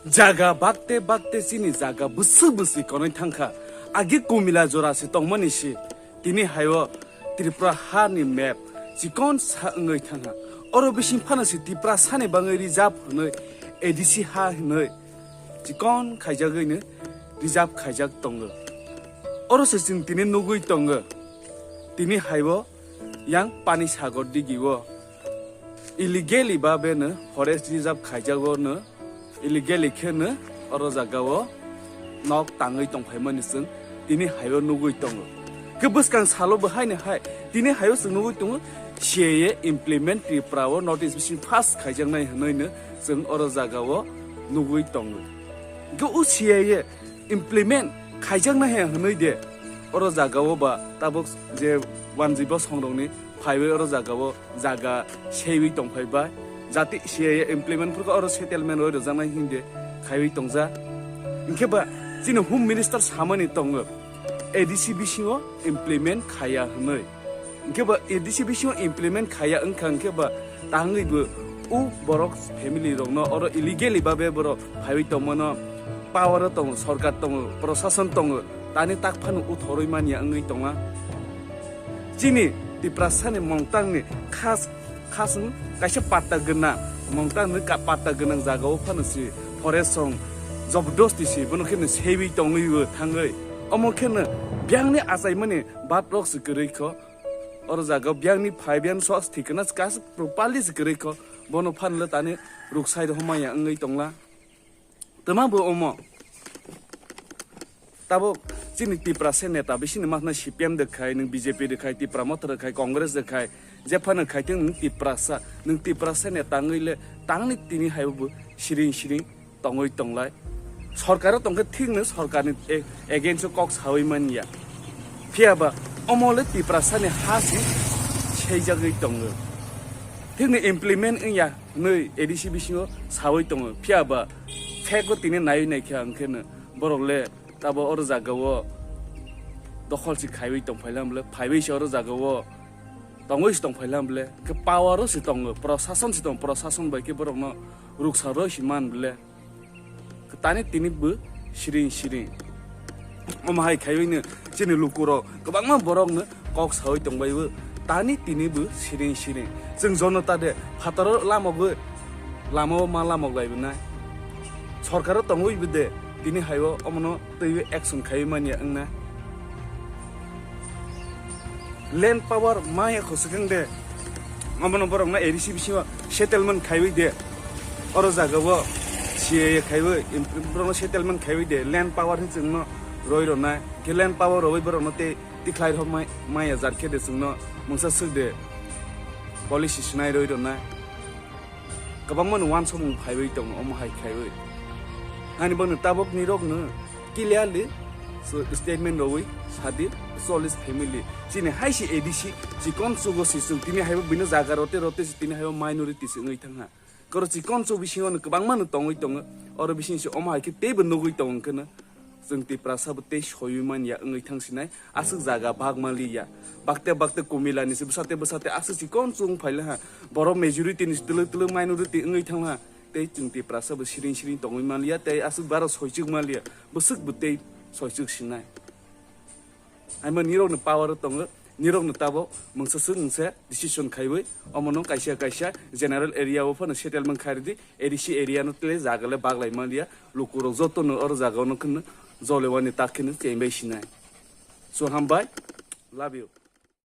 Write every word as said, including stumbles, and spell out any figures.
Jaga bakte bakte chini jaga bwswk bwswi konwi thangkha. Agi Kumila jora se tongmani se tini haio Tripura ha ni map chikon sa wngwi thangkha. Oro bising phano se Tiprasa ni bangwi reserve hwnwi A D C ha hwnwi chikon khaijagwi no reserve khaijak tongo. Oro se chwng tini nugwi tongo. Tini haio yang Pani Sagar digi o illegally ba beno forest reserve khaijago no illegally khe no oro jaga o nok tangwi tongphaimani chwng tini haio nugwi tongo. Khe bwskang salo bo haino hai tini haio chwng nugwi tongo C A A implement Tripura o notice bising pass khaijaknai hwnwi no chwng oro jaga o nugwi tongo. Khe o C A A implement khaijaknai hai hwnwi de oro jaga o ba tabuk je wanjwi bosong rokni phaiwi oro jaga o jaga seiwi tongphai bai. Jati C A A implement phurkha oro settlement roi rwjaknai hinde khaiwi tongjak. Hinkhe ba chini Home Minister samani tongo A D C bisingo implement khaya hwnwi. Hinkhe ba A D C bisingo implement khaya wngkha hinkhe ba tangwi bo o borok family rokno oro illegally babe borok phaiwi tongmano power o tongo, sorkar tongo, prosason tongo, tani tak phano uthorwi manya wngwi tongla. Chini Tiprasani mongtangni khas khaswng kaisa patta gwnang, mongtangni ka-, patta gwnang jagao phano si forest song jobdosti si bono kheno seiwi tongwi o thangwi. Omo kheno biyangni achaimani batrok si kwrwi kho. Oro jagao biyangni phai biyang sos thikna kas properly si kwrwi kho. Bono phanle tani ruksai rw manya wngwi tongla. Tama bo omo. Tabuk chini Tiprasa neta bisini masna C P M de khai, nwng B J P de khai, Tipra Motha de khai, Congress de khai, jephano khai thung nwng Tiprasa, nwng Tiprasa neta wngwi le tangni tini hai bo siring siring tongwi tonglai. Sorkaro tongkhe thikno sorkarni e-, against o kok sawi manya. Phiya ba omo le Tiprasani ha si seijagwi tongo. Thikno implement wngya. Hwnwi A D C bisingo sawi tongo. Phiya ba fake o tini naiwi naikha, hwnkhe no borok le tabo oro jagao dokhol si khaiwi tongphaila bole, phaiwi se oro jagao tongwi se tongphaila bole, khe power o se tongo, prosason se tongo, prosason bai khe borokno ruksa roi se man bole. Tani tini bo siring siring. Omo hai khaiwi no chini lukurok kwbangma borokno kok sawi tongbai o. Tani tini bo siring siring. Chwng jonota de phataro lamogwi lama o ma lamok lai bwnai. Sorkaro tongwi bo de tini hai o omono twiwi action khaiwi manya wngna. Land power maya kho swkang de. Omono borokno A D C bisingo settlement khaiwi de. Oro jagao C A A khaiwi, borokno settlement khaiwi de. Land power hin chwngno roi rwnai. Khe land power roi borokno tei tikhlai rok mai, maya jar khe de chwngno mungsa swk de. Policy sinai roi rwnai. Kwbangma no wansukmung phaiwi tongo omo hai khaiwi. Ani bono tabuk nirok no clearly so statement rogwi sadi, Solis family. Chini hai si A D C chikon chugo si chwng tini haibo bini jaga rote rote si tini haibo minority si wngwi thangha. Koro chikon chu bisingo no kwbangma no tongwi tongo. Oro bising si omo hai khe teibo nugwi tongo hwnkhe no. Chwng Tiprasa bo tei soiwi man ya wngwi thang sinai, aswk jaga bak mali ya. Bakte bakte Kumila ni se bwsate bwsate aswk chikon chung phai laha. Borok majority ni se twlwk twlwk minority wngwi thang laha. Tei chwng Tiprasa bo siring siring tongwi man liya, tei aswk baro soichuk man liya. Bwswk bo tei soichuk sinai. Aimo nirok ni power o tongo, nirok no tabo mungsa swk mungsa decision khaiwi, omo no kaisa kaisa general area o phano settlement khai rwdi, A D C area no tle jaga le bak lai man liya. Lukurok joto no oro jaga o no kheno jolewani tak kheno chengbai sinai. So hambai, love you.